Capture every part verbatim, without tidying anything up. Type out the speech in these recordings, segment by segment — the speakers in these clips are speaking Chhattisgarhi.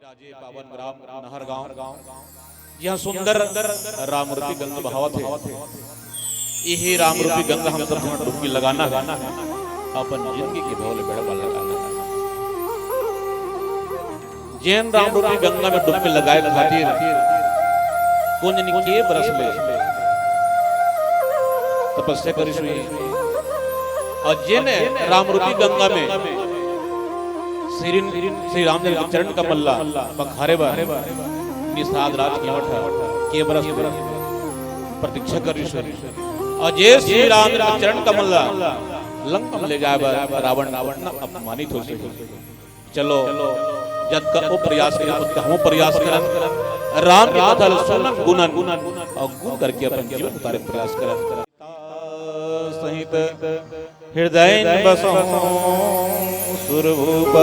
आज ये पावन ग्राम नहरगांव, यहाँ सुंदर राम रूपी गंगा बहावत हे। यही राम रूपी गंगा हम सब झन डुबकी लगाना हे, अपन जिंदगी के भव ले बेड़ा पार लगाना हे। जेन राम रूपी गंगा में डुबकी लगाए खातिर कोन जनी के बरस ले तपस्या करिस होही, अउ जेन राम रूपी गंगा में श्री, श्री राम जी के चरण कमल ला पखारे बर निषाद राज केवट ह के बरस ले प्रतीक्षा करिस होही, अउ जे श्री राम जी के चरण कमल ला लंका में ले जाए बर रावण अपना अपमानित होइस होही। चलो, जतका ओ प्रयास करे, ओतका हमहू प्रयास करन। राम के कथा ल सुनन, गुनन, अउ गुन करके अपन जीवन उतारे के प्रयास करन। सहित हृदय बसहु सुरभूप।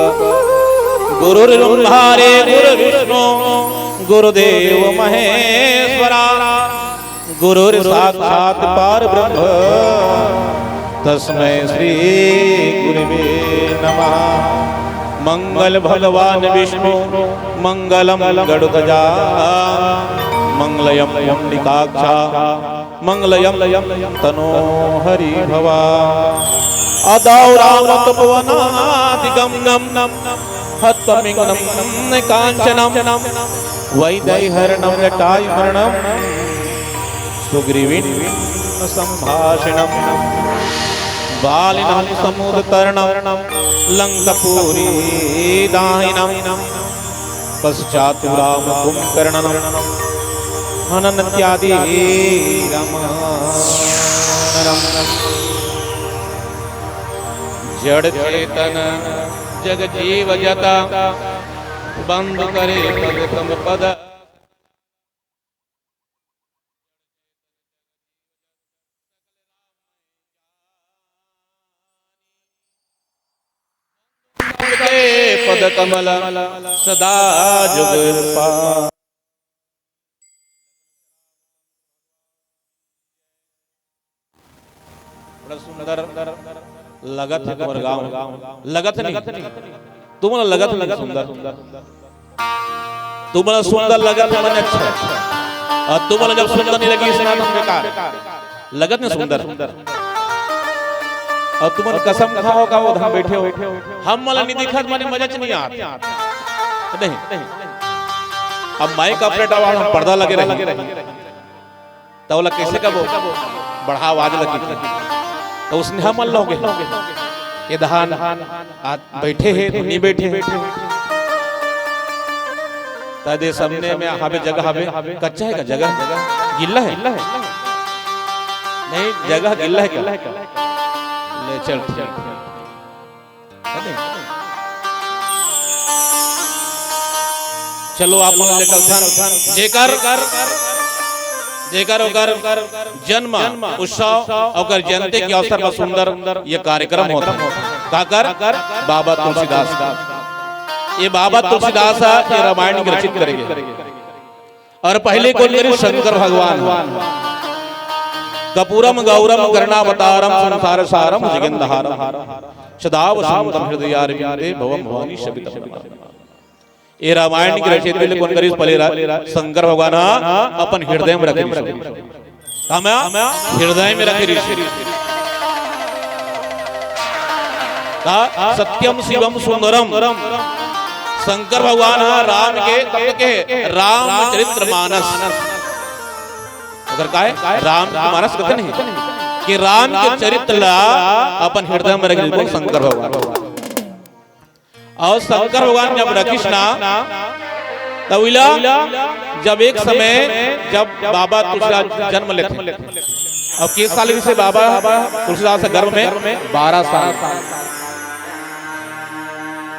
गुरुर्ब्रह्मा रे गुरुर्विष्णु गुरुदेव महेश्वरा। गुरुर्साक्षात् परब्रह्म तस्मै श्री गुरवे नमः। मंगल भगवान विष्णु मंगलम गरुड़ध्वजा मंगलयम पुंडरीकाक्षा मंगलयम तनो हरि भवा। अदौ राम तपोवनाधिगमनम हत्वा विघ्नम कांचनम वैदेह्यहरणम जटायुमरणम सुग्रीवेण सम्भाषणम बालिनं समुद्रतरणम लंकापुरी दाहिनम पश्चात राम कुंभकर्णम हनन त्यादि राम जड़ चेतन जग जीव जता बंधु करे पद कम पद। पद कमल सदा जुग पा। बड़ा सुंदर लगत हे तुम्हर गांव, लगत नहीं, तुमन लगत नहीं सुंदर। तुमन सुंदर लगत हे, मन अच्छा हे। अउ तुमन जब सुंदर नहीं लगिस ना, तो बेकार। लगत नहीं सुंदर। अउ तुमन कसम खाव का, वो हम बैठे हो, हमन ला नहीं दिखत, माने मजा च नहीं आत। नहीं। अब माइक ऑपरेटर वाला पर्दा लगे रही। त ओला कइसे कबो? बढ़ा आवाज लगी। त ओसने हमन लोग हे। ये दहान आज बैठे हे, तो नहीं बैठे हे। त दे सामने में हावे जगह हावे, कच्चा हे का जगह? गिल्ला हे? नहीं, जगह गिल्ला हे का? ले चल, ठीक। चलो, आप मन ले चलथन। जेकर, जेकर ओकर जन्म उत्सव, ओकर जयंती के अवसर पर सुंदर ये कार्यक्रम होत हे। काकर? बाबा तुलसीदास। ये बाबा तुलसीदास हे, ये रामायण के रचित करे गे। अउ पहली कोन करिस? शंकर भगवान। कर्पूरम गौरम करुणावतारम संसार सारम भुजगेंद्रहारम सदा वसंतम हृदयारविंदे भवम भवानी सहितम नमामि। ये रामायण के रचयिता ले कोन करिस? पहली रा-, शंकर भगवान ह अपन हृदय में रखे रिहिस। का में? हृदय में रखे रिहिस। का? सत्यम शिवम सुंदरम। शंकर भगवान ह राम के, कब के? रामचरित मानस। अगर का हे? राम के मानस कथे नहीं कि राम के चरित्र ला अपन हृदय में रख ले शंकर भगवान। अउ शंकर भगवान जब रखिस ना, तब इला जब एक समय जब बाबा तुलसीदास जन्म लेथे, अउ के साल से बाबा तुलसीदास के गर्भ में? बारह साल।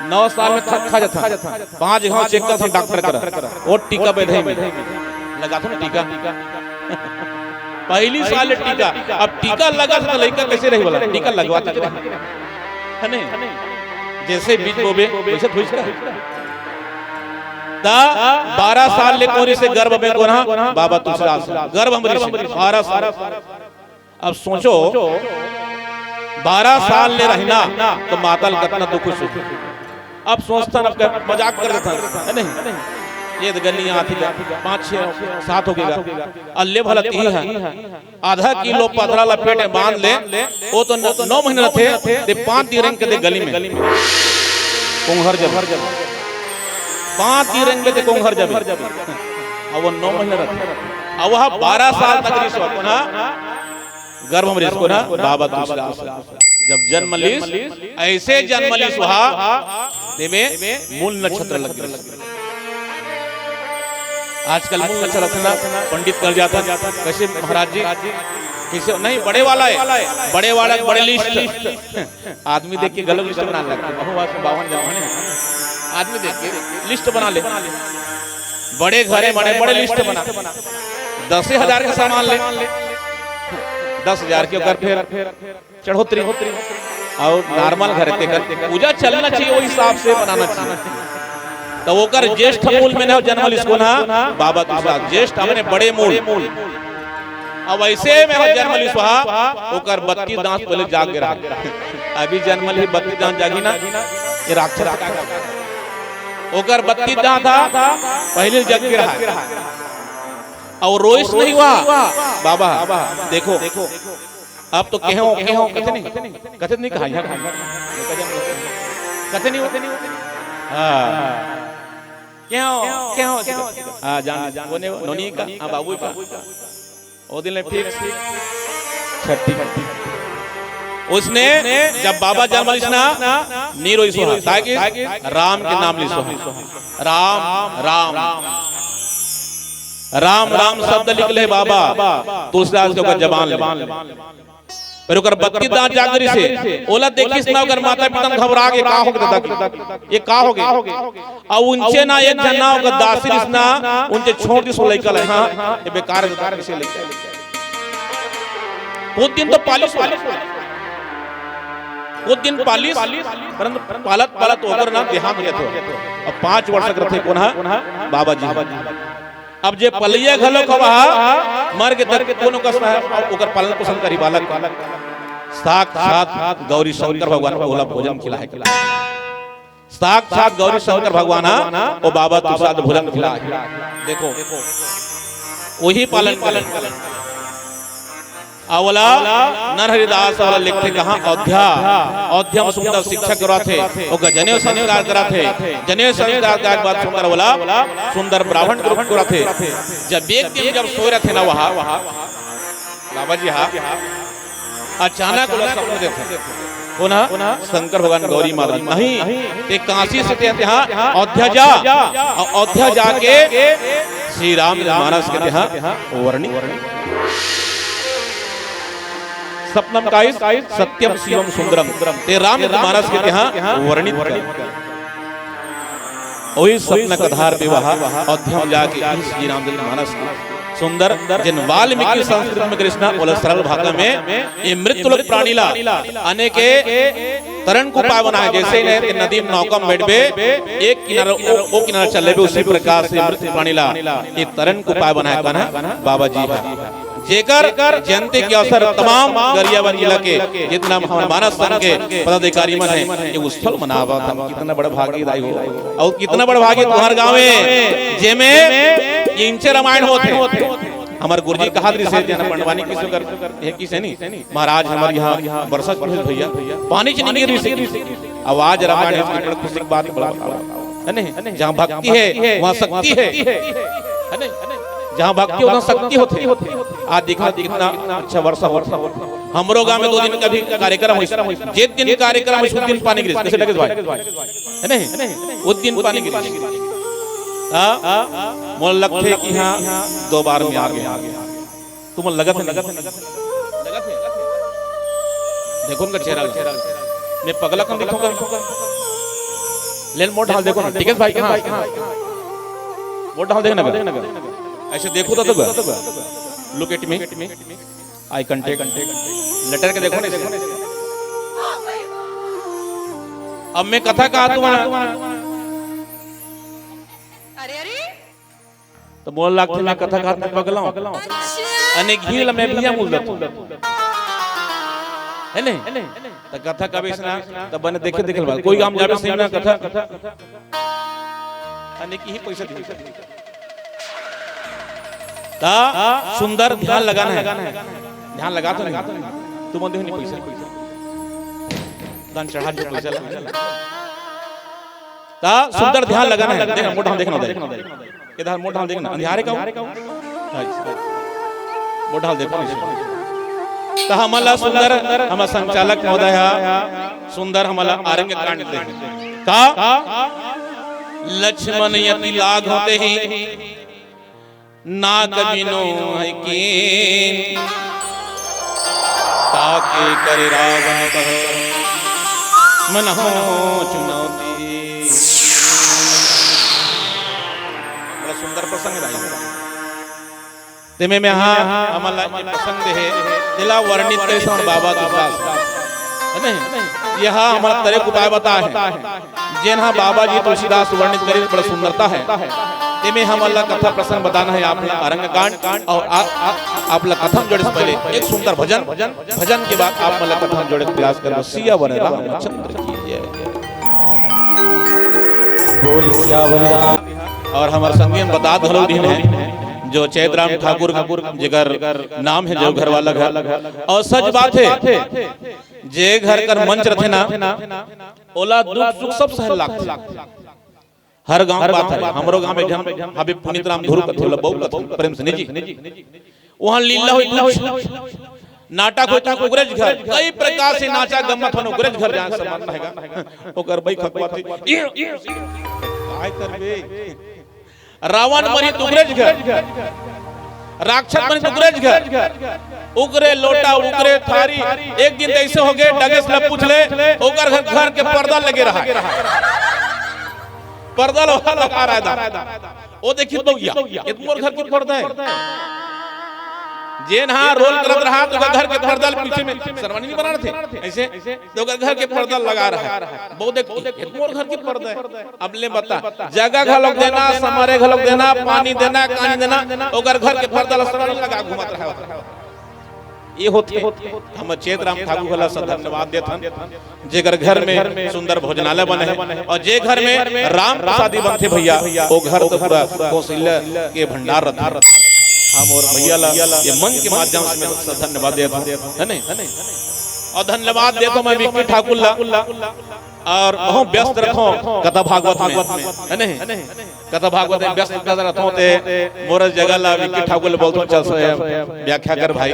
नौ साल में थक खा जाता, पांच घाव चेक करथे डॉक्टर करा, वो टीका बइधे में लगाथे ना टीका। पहली साल टीका, अब टीका लगा त लइका कइसे रही वाला? टीका लगवाथे रही, हे नहीं? जैसे बीज बोबे, वैसे थोड़ी सा। त बारह साल ले कोन रिहिसे गर्भ में? कोन ह? बाबा तुलसीदास। गर्भ में रिहिसे बारह साल। अब सोचो, बारह साल ले रहिना त माता ल कतना दुख सुख। अब सोचथन, अब कर, मजाक कर देथन, है नहीं? ये तो गली आती है, पाँच, छः, सात हो गया। अल्ले भला ती है, आधा किलो पथरा ला पेट में बांध ले, वो तो न-, नौ महीना रथे, ते पाँच दिन रेंग के ते गली में। कोंघर जब। पाँच दिन रेंग में ते कोंघर जब। अब वो नौ महीना रथे। अब वह बारह साल तक रिहिस, कोन हा? गर्भ में रिहिस, कोन हा? बाबा तुलसीदास। जब जन्म लिस, ऐसे जन्म लिस वहा, तेमे मूल नक्षत्र लग गे। आजकल मूल नक्षत्र रखना पंडित कर जाता, कैसे महाराज जी, कैसे नहीं, बड़े वाला है, बड़े वाला, बड़े लिस्ट। आदमी देख के गलत लिस्ट बना लगता है। बहु बावन जन होने, आदमी देख के लिस्ट बना ले, बड़े घरे बड़े, बड़े लिस्ट बना, दसे हजार के सामान ले, दस हजार के ओकर फेर चढ़ोतरी, और नॉर्मल घर तेकर पूजा चलना चाहिए, वो हिसाब से बनाना चाहिए। तो ओकर ज्येष्ठ मूल में न जन्म लिस, कोन हा? बाबा तुलसीदास। ज्येष्ठ हमने बड़े मूल। अब ऐसे में हो जन्म लिस वहा, ओकर बत्तीस दांत पहले जाग गे रहा। अभी जन्म लिस, बत्तीस दांत जागी ना, ये राक्षस का। ओकर बत्तीस दांत हा, पहले जग गे रहा। और रोइस नहीं हुआ बाबा, देखो, अब तो कहो, कहो, कथे नहीं, कथे नहीं कहा यहाँ, कथे नहीं, हाँ, कहो, कहो, हाँ, जान, कोने हो? नोनी का, हाँ, बाबू का। वो दिन ले फिर छठी। उसने जब बाबा जन्म लिस ना, नी रोइस वहा, ताकि राम के नाम लिस वहा। राम, राम, राम, राम शब्द निकले बाबा तुलसीदास के ओकर जबान ले। पर ओकर बत्तीस दांत जाग गे रिहिसे, ओला देखिस ना, ओकर माता पिता घबरा गे, का हो गे दादा के, ये का हो गे? अउ उनचे ना एक झन ना ओकर दासी रिहिस ना, उनचे छोड़ दिस ओ लइका ला, हाँ, ये बेकार के दादा, किसे लइका। कुछ दिन तो पालिस, कुछ दिन पालिस, परंतु पालत पालत ओकर ना देहांत हो जाथे। अब पाँच वर्ष के रथे, कोन हा? बाबा जी। अब जे पलैया घलो खवा हा, मर के तक कोनो कस ना हे, ओकर पालन पोषण करी बालक। साक्षात गौरी शंकर भगवान ओला भोजन खिलाए, साक्षात गौरी शंकर भगवान हा, ओ बाबा तुलसीदास भोजन खिलाए। देखो, वही पालन करे। अउ ओला नरहरि दास वाला लिखथे कहाँ? अयोध्या। अयोध्या में सुंदर शिक्षा कराथे, ओकर जनेऊ संस्कार कराथे, जनेऊ संस्कार के बाद सुंदर वाला सुंदर ब्राह्मण के रूप कराथे। जब एक दिन जब सोए रथे ना वहाँ, बाबा जी हा, अचानक ओला सपना देथे, कोन हा? शंकर भगवान, गौरी माता। नहीं, ते काशी से ते, ते हा अयोध्या जा, अउ अयोध्या जाके श्री रामचरित मानस के ते हा वर्णित। सपनम काइस सत्यम शिवम सुंदरम, ते रामचरित मानस के ते हा वर्णित कर। वही सपना के आधार पे वह अयोध्या में जाके इस श्री रामचरित मानस को सुंदर, जिन वाल्मीकि संस्कृत में कृष्णा, ओला सरल भाषा में ये मृत्यु लोक प्राणी ला, अनेके तरण के उपाय बनाए, जैसे इन्हें नदी में नौका में बैठबे, एक किनारे ओ, ओ किनारे चल लेबे, उसी प्रकार से मृत्यु प्राणी ला ये तरण के उपाय बनाए, कोन हा? बाबा जी हा। जेकर जयंती के अवसर तमाम गरियाबंद जिला के जितना हमर मानस संघ के पदाधिकारी मन हे, ये उत्सव मनावत हन। कितना बड़ भाग्य दाई हो, अउ कितना बड़ भाग्य तुम्हर गाँव में, जेमे ये इंचे रामायण होथे। हमर गुरुजी कहा दृश्य जन पंडवानी किसो कर, हे किसे नहीं, महाराज हमर यहाँ बरसा के भैया, पानी च नहीं गिरी से। अब आज रामायण हे, बड़ खुशी के बात बड़ा, है नहीं? जहाँ भक्ति हे, वहाँ शक्ति हे, है नहीं? जहाँ भक्ति, वहाँ शक्ति होथे। आज देखा कितना अच्छा वर्षा होथे। हमरो गाँव में दो दिन का भी कार्यक्रम होइस, जिस दिन कार्यक्रम होइस, उस दिन पानी गिरिस। कैसे लगे भाई? है नहीं? उस दिन पानी गिरिस। हाँ? मोला लगथे कि हाँ, दो बार में आ गया। तुमन लगत हे, लगत हे, लगत हे। देखो उनका चेहरा, मैं पगला कम दिखूंगा। लेन मोर ढाल देखो ना, ठीक है भाई, हाँ। मोर ढाल देखना का। ऐसे देखो तो, तो look at me, eye contact, letter के देखो ना इसे। अब मैं कथा कहा तुम्हारा। अरे, अरे। तो मोला लागथे मैं कथा कहत में पगला हूँ। अच्छा। अने घी ला मैं भैया मूल देथों। है नहीं? त कथा कबे सुना, त बने देखे देखे बात। कोई गांव जाबे सुनना कथा, अने की ही पैसा दिही। त सुंदर ध्यान लगाना है, ध्यान लगा तो नहीं, तुमन देहू नहीं पैसा, दान चढ़ा जो पैसा लगा। त सुंदर ध्यान लगाना है। देख, मोटा देखना, देख। इधर मोटा देखना, अंधियारे का हो? हाँ, मोटा देखो। त हमला सुंदर, हमर संचालक महोदय हा, सुंदर हमला आरंग कांड दे। का? लक्ष्मण यति लाग होते ही नाक बिनो है कीन, ताके करे रावण कह मन हो चुनौती। बड़ा सुंदर प्रसंग रहा। तेमे में हाँ, हमला ये प्रसंग दे हे, तेला वर्णित करे सवन बाबा तुलसीदास। है नहीं? यह हमला तरे उपाय बता है। जेन हा बाबा जी तुलसीदास वर्णित करे बड़ा सुंदरता है। तेमे हमन ला कथा प्रसंग बताना है आप ला आरंग कांड और आ, आ, आप ला कथा में जोड़े से पहले एक सुंदर भजन, भजन के बाद आप मन ला कथा में जोड़े के प्रयास करबो। सियावर रामचंद्र की जय। बोल सियावर राम। और हमर संगी हम बता घलो दिन है जो चैतराम ठाकुर जेकर नाम है जो घर वाला घर और सच बात है जे घर कर मंच रथे ना ओला दुख सुख सब सहल लागथे। हर गांव बात है, हमरो गांव में एक झन हाबे पुनीत राम धुर कथे, ओला बहू कथे, प्रेम से निजी। वहां लीला होई कुछ, नाटक होई तो ओकरेच घर, कई प्रकार से नाचा गम्मत होन ओकरेच घर जाए सम्मान रहेगा। ओकर बई खकवाथे, काय करबे? रावण मरी तो ओकरेच घर, राक्षस मरी तो ओकरेच घर, ओकरे लोटा, ओकरे थारी। एक दिन तो ऐसे हो गए, डगेस ला पूछ ले, ओकर घर, घर के पर्दा लगे रहा, पर्दा लोहा लगा रहा था। ओ देखी बउया, ये तो मोर घर के पर्दा है। जेन हा रोल करत रहा तो घर के पर्दा ले पीछे में सरवानी नहीं बना रहे थे ऐसे, तो घर के पर्दा लगा रहा है। बहू देख, ये तो मोर घर के पर्दा है। अब ले बता, जगह घलोक देना, समारे घलोक देना, पानी देना, कानी देना, ओकर घर के पर्दा ला सरवानी लगा घूमत रहा। ये होथे। हम चैतराम ठाकुर ला सब धन्यवाद देथन, जेकर घर में सुंदर भोजनालय बने है और जे घर में राम प्रसादी बनथे भैया, वो घर तो पूरा कौशल्या के भंडार रथे। हम और भैया ला ये मंच के माध्यम से मैं सब धन्यवाद देथन, है नहीं? और धन्यवाद देथन मैं विक्की ठाकुर ला, और बहुत व्यस्त रथों कथा भागवत में, है नहीं? कथा भागवत में व्यस्त कथा रथों ते मोर जगह ला विक्की ठाकुर ले बोलथों, चल से व्याख्या कर भाई।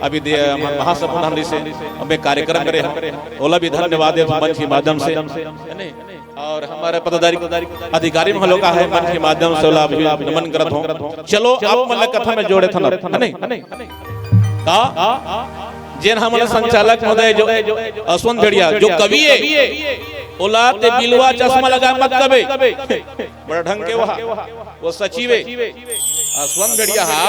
अभी दे हमर महासभा प्रधान जी से अब मैं कार्यक्रम करे हूँ, ओला भी धन्यवाद दे मंच के माध्यम से, है नहीं? और हमारे पदाधिकारी अधिकारी हम लोग का है मंच के माध्यम से ओला भी नमन करत हूँ। चलो आप मन ला कथा में जोड़े थन, है नहीं? का जेन हमन संचालक महोदय जो असवंत भेड़िया जो कवि है, ओला ते बिलवा चश्मा लगा मत कबे। बड़ा ढंग के वहा वो सचिव है असवंत भेड़िया हा,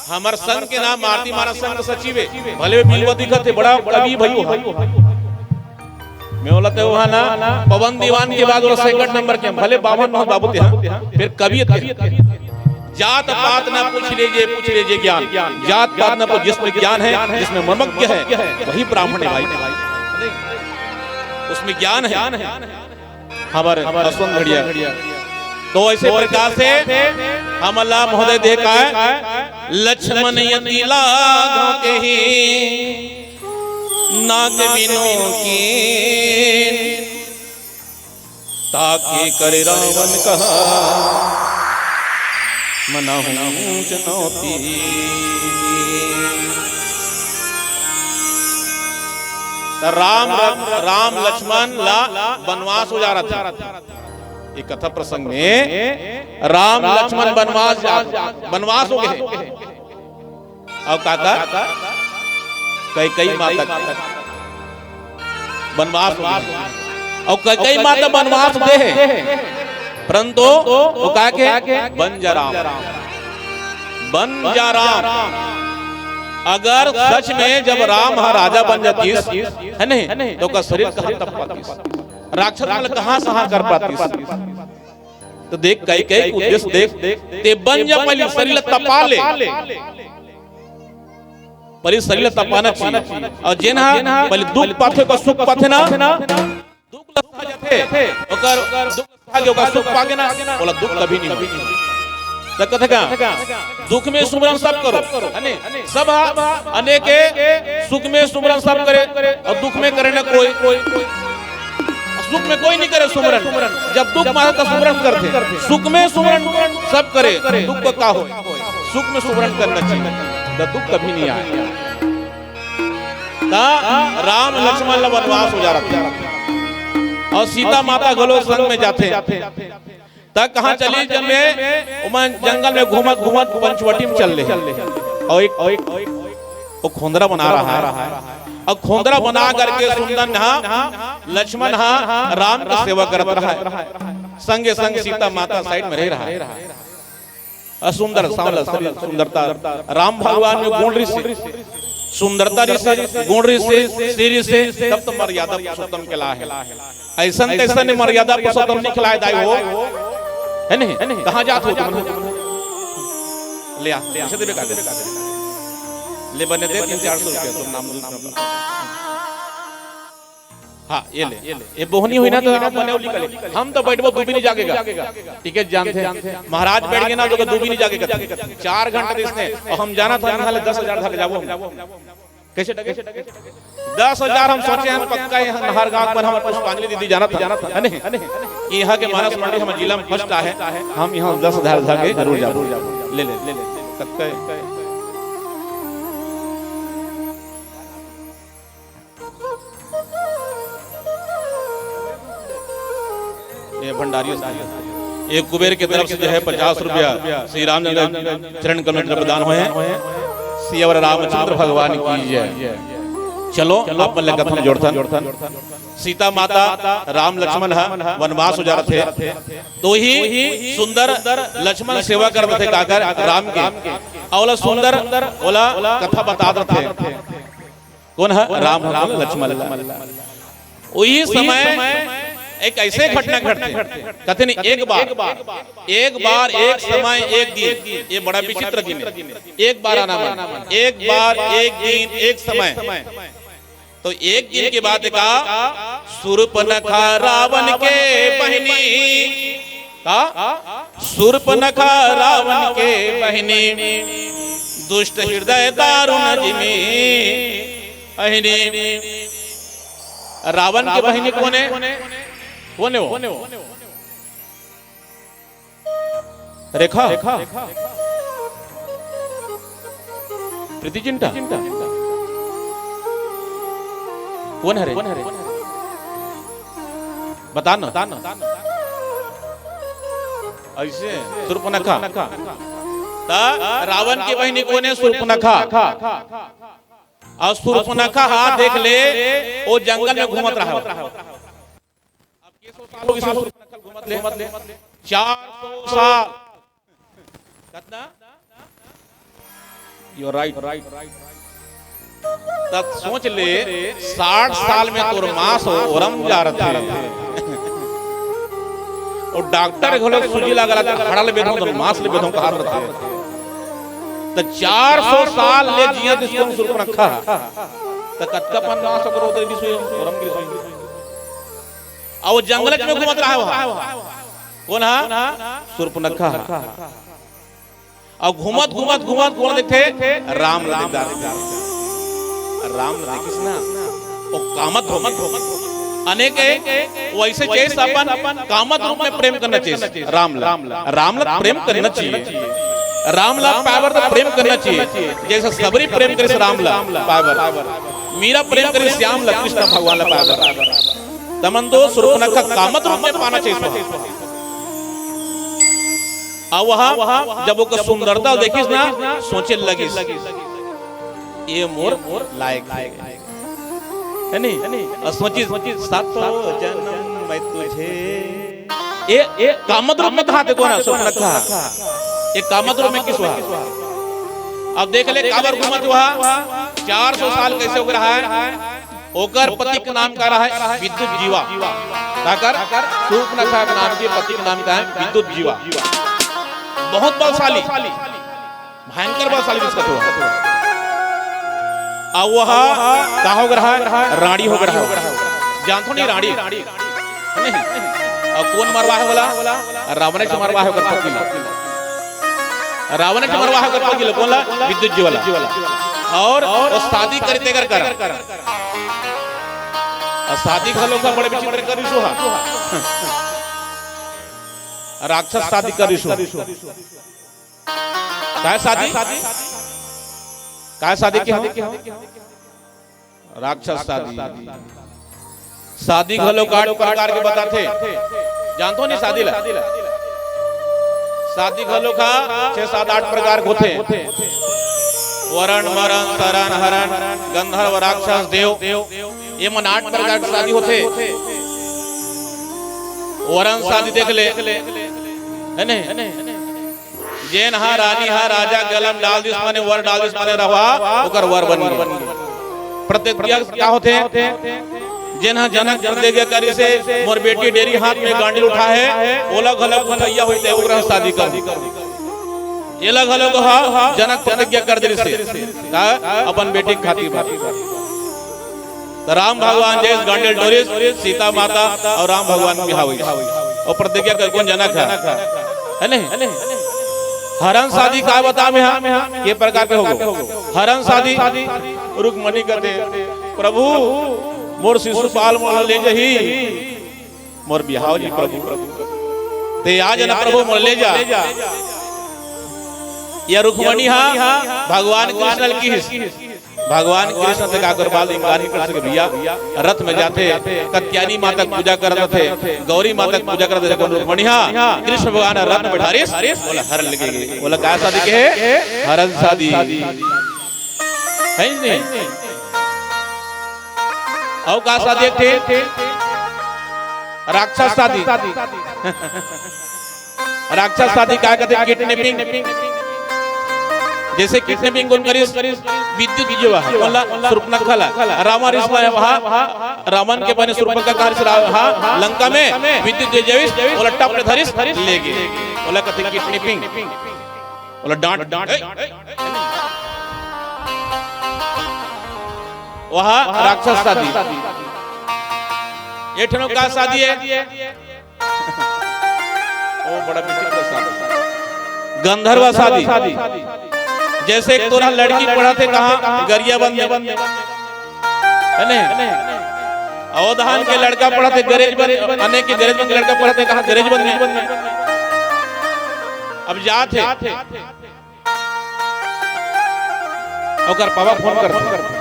हमर संघ के नाम आरती मारा संघ सचिव है, भले बिलवा दिखत है, बड़ा कवि भाई हो। मैं बोला ते वहां ना पवन दीवान के बाद वो सेकंड नंबर के, भले बावन नौ बाबू ते, हाँ, फिर कवि थे। जात पात ना पूछ लीजिए, पूछ लीजिए ज्ञान। जात पात ना पूछ, जिसमें ज्ञान है, जिसमें मर्मज्ञ है, वही ब्राह्मण है भाई। उसमें ज्ञान है। हमारे असवंत भेड़िया। तो ऐसे प्रकार से हमला महोदय दे का है, लक्ष्मण यति लाग कही नाक बिनो कीन, ताके करे रावण कहा मनहु चुनौती। त राम, राम लक्ष्मण ला बनवास हो जा रहा था। ये कथा प्रसंग में राम लक्ष्मण बनवास जा, बनवास हो गए। अउ काका, कैकई माता के बनवास हो गे। अउ कैकई माता बनवास दे हे, परंतु वो का के बन जा राम, बन जा राम। अगर सच में जब राम ह राजा बन जातीस, है नहीं, तो ओकर शरीर कहाँ तप पातीस, राक्षस मन कहाँ सहा कर पातीस। तो देख, कैकई के उद्देश्य देख, ते बन जा, पहले शरीर ला तपा ले। पहली शरीर ला तपाना चाहिए। अउ जेन ह पहली दुख पाथे, ओकर सुख पाथे ना, दुख ला सहा जाथे, ओकर दुख सहा के ओकर सुख पागे ना, ओला दुख कभी नहीं होय। त कथे का, दुख में सुमरन सब करो, है ने? सब हा, अनेके सुख में सुमरन सब करे, अउ दुख में करे ना कोई। सुख में कोई नहीं करे सुमरन। जब दुख में आथे त सुमरन करथे, सुख में सुमरन सब करे, दुख का का होय? सुख में सुमरन करना चाहिए, त दुख कभी नहीं आय। त राम लक्ष्मण ला वनवास हो जा रथे, अउ सीता माता घलो संग में जाथे। त कहाँ चली जन में, ओमन जंगल में घूमत घूमत पंचवटी में चल ले। अउ एक, अउ एक, वो खोंदरा बना रहा है। अउ खोंदरा बना करके सुंदर हा, लक्ष्मण हा, राम के सेवा करत रहा है। संगे संग सीता माता side में रह रहा है। अउ सुंदर सांवला शरीर, सुंदरता, राम भगवान में गुण रिहिसे, सुंदरता रिहिसे, गुण रिहिसे, श्री रिहिसे, तब तो मर्यादा पुरुषोत्तम कहलाय हे। अइसन तइसन मर्यादा पुरुषोत्तम नहीं कहलाय दाई हो, है नहीं? कहाँ जात हो तुम? ले आ, पैसे देबे का? ले बने दे तीन चार सौ रुपया, तुम नाम दूध में। हाँ, ये ले। ये बोहनी होही ना, त आप बने उली कले। हम तो बैठबो दुबिनी जागेगा। टिकट जानथे। महाराज बैठ गे ना, तो दुबिनी जागेगा। चार घंटा दिस ने, अउ हम जानत हन, इहाँ ले दस हजार धर के जाबो हम। कइसे टके? दस हजार हम सोचे हन, पक्का हे, हर गांव पर हमर पुष्पांजलि दीदी जानत हन, है नहीं? इहाँ के मानस मंडी हमर जिला में first आहे, हम इहाँ दस हजार धर के जरूर जाबो। ले ले, ले ले, पक्का हे। ये भंडारी, ये कुबेर के तरफ से जो है पचास रुपया श्री रामचंद्र चरण कमल द्रव्य दान होय हे। सियावर रामचंद्र भगवान की जय। चलो, आप मन ले कथा में जोड़थन। सीता माता, राम लक्ष्मण ह वनवास हो जा रथे, तो ही सुंदर लक्ष्मण सेवा करत रथे काकर राम के, अउ ओला सुंदर ओला कथा बतात रथे। कोन ह? राम ह लक्ष्मण ला। उही समय एक अइसे घटना घटथे, कथे नहीं, एक बार, एक बार, एक समय, एक दिन, ये बड़ा विचित्र दिन हे। एक बार आना मन, एक बार, एक दिन, एक समय। तो एक दिन के बाद का, सूर्पनखा रावण के बहिनी, का? सूर्पनखा रावण के बहिनी, दुष्ट हृदय दारुण जिमी अहिनी। रावण के बहिनी कोन हे? कोन हे वो? रेखा? प्रीति जिंटा? कोन हरे? बता ना। अइसे, सूर्पनखा। त रावण के बहिनी कोन हे? सूर्पनखा। अउ सूर्पनखा हा देख ले, वो जंगल में घूमत रहा। अब के सौ साल हो गइस सूर्पनखा घूमत ले? चार सौ साल। कतना? You are right, right, right. तब सोच ले, साठ साल में तोर मांस हो, ओरम जा रथे। अउ डॉक्टर घलो सूजी लगा लगा, हड़ल बेधो, तोर मांस ले बेधो, कहा रथे। त चार सौ साल ले जिया दिस कोन सूर्पनखा। त कतका पन मांस ओकर ओदर गिस होही, ओरम गिस होही। अउ जंगल में घूमत रहा वहाँ। कोन हा? सूर्पनखा। अउ घूमत, घूमत, घूमत कोन देखथे? राम ला देखथे। राम ला देखिस ना, वो कामत हो गे। अनेक हे, वइसे चाहिस अपन कामत रूप में प्रेम करना चाहिस राम ला। राम ला प्रेम करना चाहिए। राम ला पाय बर त प्रेम करना चाहिए। जइसे सबरी प्रेम करिस राम ला पाय बर, मीरा प्रेम करिस श्याम ला, कृष्ण भगवान ला पाय बर। तमन तो सूर्पनखा कामत रूप में पाना चाहिस। अउ वहाँ जब ओकर सुंदरता देखिस ना, सोचे लगिस, ये मोर लायक हे। है नहीं? अउ सोचिस, "सातों जन्म मैं तुझे।" ए, ए, कामत रूप में कहा थे कोन हा? सूर्पनखा। ए कामत रूप में किस हुआ? अब देख ले, काबर घूमत हुआ? चार सौ साल कइसे हो रहा हे? ओकर पति के नाम का रहा हे? विद्युत जीवा। काकर? सूर्पनखा के नाम के पति के नाम का हे विद्युत जीवा। बहुत बलशाली, भयंकर बलशाली दिस कथे। अउ वो ह का हो गे रहा, रांड़ी हो गे रहा। जानथो नहीं रांड़ी? नहीं। अउ कोन मरवाहे वाला? रावणेच मरवाहे ओकर पति ला। रावणेच मरवाहे ओकर पति ला। कोन ला? विद्युत जी वाला। अउ, अउ शादी करे तेकर करा। अउ शादी घलो का बड़े विचित्र करिस हा। राक्षस शादी करिस हा। काय शादी? काय शादी के हो? राक्षस शादी। शादी घलो आठ प्रकार के बताथे। जानथो नहीं शादी ला? शादी घलो का छह, सात, आठ प्रकार के होथे। वरण, मरण, तरण, हरण, गंधर्व, राक्षस, देव, ये मन आठ प्रकार के शादी होथे। वरण शादी देख ले, है नहीं? जेन हा रानी हा राजा गला म डाल दिस माने वर डाल दिस माने रहा, ओकर वर बन गे। प्रतिज्ञा का होथे? जेन हा जनक प्रतिज्ञा करिस हे, मोर बेटी डेरी हाथ में गांडिल उठाहे, ओला घलो कुथैया होइस ते ओकरा शादी कर। एला घलो हा जनक प्रतिज्ञा कर दिस हे, का अपन बेटी के खातिर बर। त राम भगवान जइस गांडिल टोरिस, सीता माता अउ राम भगवान के बिहाव होइस। अउ प्रतिज्ञा कर कोन जनक हा, है नहीं? हरण शादी का बता में हा, के प्रकार के होगो? हरण शादी रुक्मणी कथे, "प्रभु, मोर शिशुपाल मोला ले जही, मोर बिहाव जी प्रभु, ते आ जाना प्रभु, मोला ले जा।" या रुक्मणी हा भगवान कृष्ण ल किहिस, भगवान कृष्ण ते का कर बाल इंकार नहीं कर सके भैया। रथ में जाथे, कत्यायनी माता के पूजा करत रथे, गौरी माता के पूजा करत रथे, कोन रुक्मणी हा कृष्ण भगवान रथ में बैठारिस, ओला हरण लेगे। ओला का शादी के? हरण शादी। है नहीं? अउ का शादी एक ठे? राक्षस शादी। राक्षस शादी का कथे? किडनैपिंग। जइसे किडनैपिंग कोन करिस? विद्युत विजय हा, कोन ला? सुर्पनखा ला। रावण रिस ला हा, रावण के बने सुर्पनखा कहारिस हा, लंका में विद्युत विजय, ओला टप ले धरिस, लेगे। ओला कथे किडनैपिंग। ओला डांट, डांट। वह राक्षस शादी। ये ठनो का शादी है? ओ बड़ा विचित्र शादी। गंधर्व शादी। जइसे एक तोरा लड़की पढ़त हे कहाँ? गरियाबंद में। है ने? अवधान के लड़का पढ़त हे गरेजबंद, अने के गरेजबंद के लड़का पढ़त हे कहाँ? गरेजबंद में। अब जात हे। ओकर पापा फोन करथे।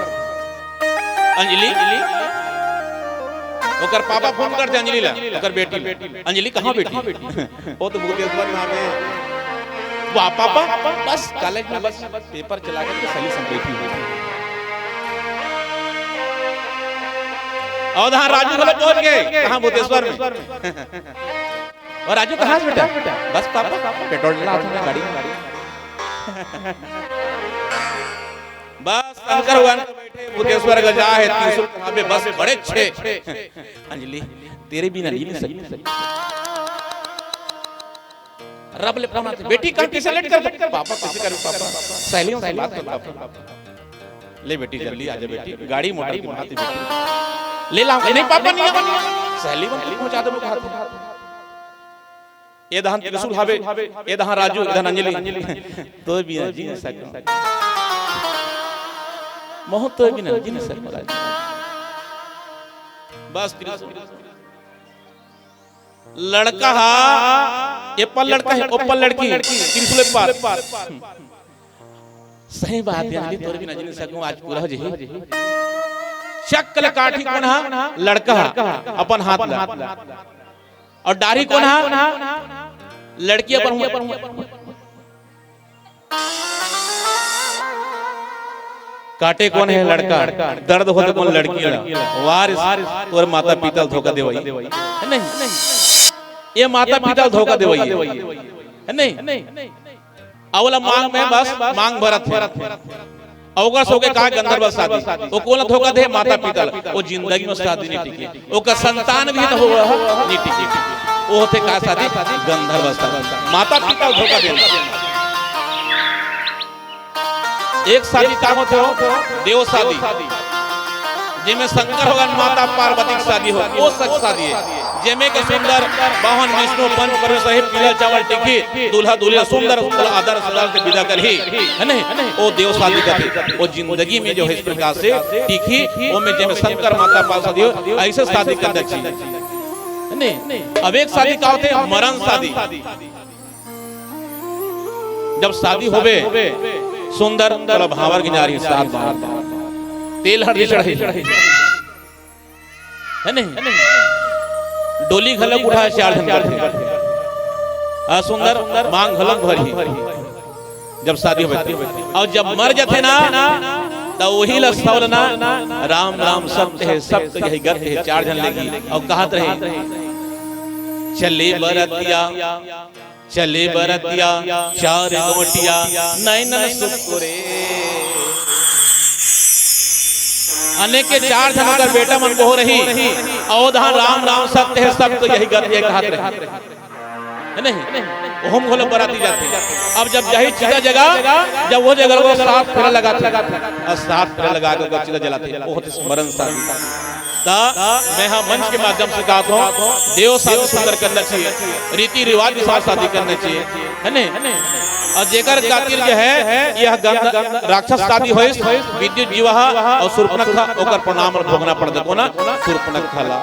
अंजलि, ओकर पापा फोन करथे अंजलि ला, ओकर बेटी ला। अंजलि, कहाँ बेटी? वो तो भूतेश्वर नाम है। वाह, पापा, बस कॉलेज में बस पेपर चला करके सही समय बैठी हुई थी। अवधान राजू घलो पहुंच गे। कहाँ? भूतेश्वर में। अउ राजू कहाँ से बेटा? बस पापा, पेट्रोल डला था गाड़ी में। बस शंकर भगवान के बैठे भूतेश्वर गजा है, त्रिशूल चढ़ावे, बस बड़े छे। अंजलि, तेरे बिना नहीं मिल सकती। रब ले फोन आथे, "बेटी कहाँ, किसे लेट कर दे?" "पापा, कैसे करूँ पापा? सहेलियों से बात कर पापा।" "ले बेटी, जल्दी आ जा बेटी, गाड़ी मोटर की बात है बेटी।" "ले लाऊं।" "नहीं पापा, नहीं आऊंगा।" "सहेली मन पहुंचा दे।" ए दहान त्रिशूल हावे, ए दहान राजू, ए दहान अंजलि। तो बिना जी नहीं सकूं। महूं तो बिना जी नहीं सकूं राजू। बस त्रिशूल। लड़का हा, ए पल लड़का हे, ओ पल लड़की, त्रिशूल ए पार। सही बात हे, अंजलि तोर बिना जी नहीं सकूं, आज पूरा हो जही। चक ले काटी कोन हा? लड़का हा, अपन हाथ ला। अउ डारी कोन हा? लड़की अपन हुआ। काटे कोन हे लड़का? दर्द होथे कोन लड़की ला? वारिस, तोर माता पिता ल धोखा देवई। है नहीं? ये माता पिता ल धोखा देवई। है नहीं? अउ ओला मांग में बस मांग भरत हे। अउ ओकर संग का गंधर्व शादी। ओ कोन ला धोखा दे? माता पिता ला। ओ जिंदगी में शादी नहीं टिके। ओकर संतान भी तो हो, नहीं टिके। ओ होथे का शादी? गंधर्व शादी। माता पिता ला धोखा देना। एक शादी का होथे हो? देव शादी, जेमे शंकर भगवान माता पार्वती के शादी हो, वो सच शादी है। जेमे के सुंदर भगवान विष्णु पंच परमेश्वर ही पीला चावल टिकही, दूल्हा दुल्हन सुंदर आदर सदार से विदा करही, है नहीं? वो देव शादी करही। वो जिंदगी में जो है इस प्रकार से टिकही, वो में जेमे शंकर माता पार्वती शादी हो, ऐसे शादी करना चाहिए, है नहीं? अब एक शादी का होथे मरण शादी। जब शादी होबे सुंदर, तोला भांवर गिंजारी सात बार तेल हरदी चढ़ाही, है नहीं? डोली घलक उठा चार झन करथे, आ सुंदर मांग घलक भरही। जब शादी होबे अउ जब मर जाथे ना, त वही ला सवल ना, राम राम सत्य है, सत्य यही गत्य है, चार झन लेगी अउ कहत रहे, चले बरतिया, चले बरतिया, चार गोटिया नैनन सुकुरे। अनेक के चार झन अगर बेटा मन को हो रही, अवधान राम राम सत्य है, सब तो यही गति है कहत रहे, है नहीं? ओहम घलो बराती जाथे। अब जब यही चिता जगा, जब वो जगह वो सात फेरा लगाथे, अउ सात फेरा लगा के ओकर चिता जलाथे, बहुत स्मरण शांति। त मैं हा मंच के माध्यम से कहत हूँ, देव शादी सुंदर करना चाहिए, रीति रिवाज के साथ शादी करना चाहिए, है ने? अउ जेकर खातिर जो है यह गंध राक्षस शादी होइस, विद्युत जीवा हा अउ सूर्पनखा, ओकर प्रणाम भोगना पड़ देखो ना सूर्पनखा ला।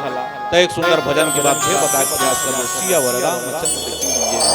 त एक सुंदर भजन के बाद फिर बता के प्रयास करना। सियावर रामचंद्र की जय।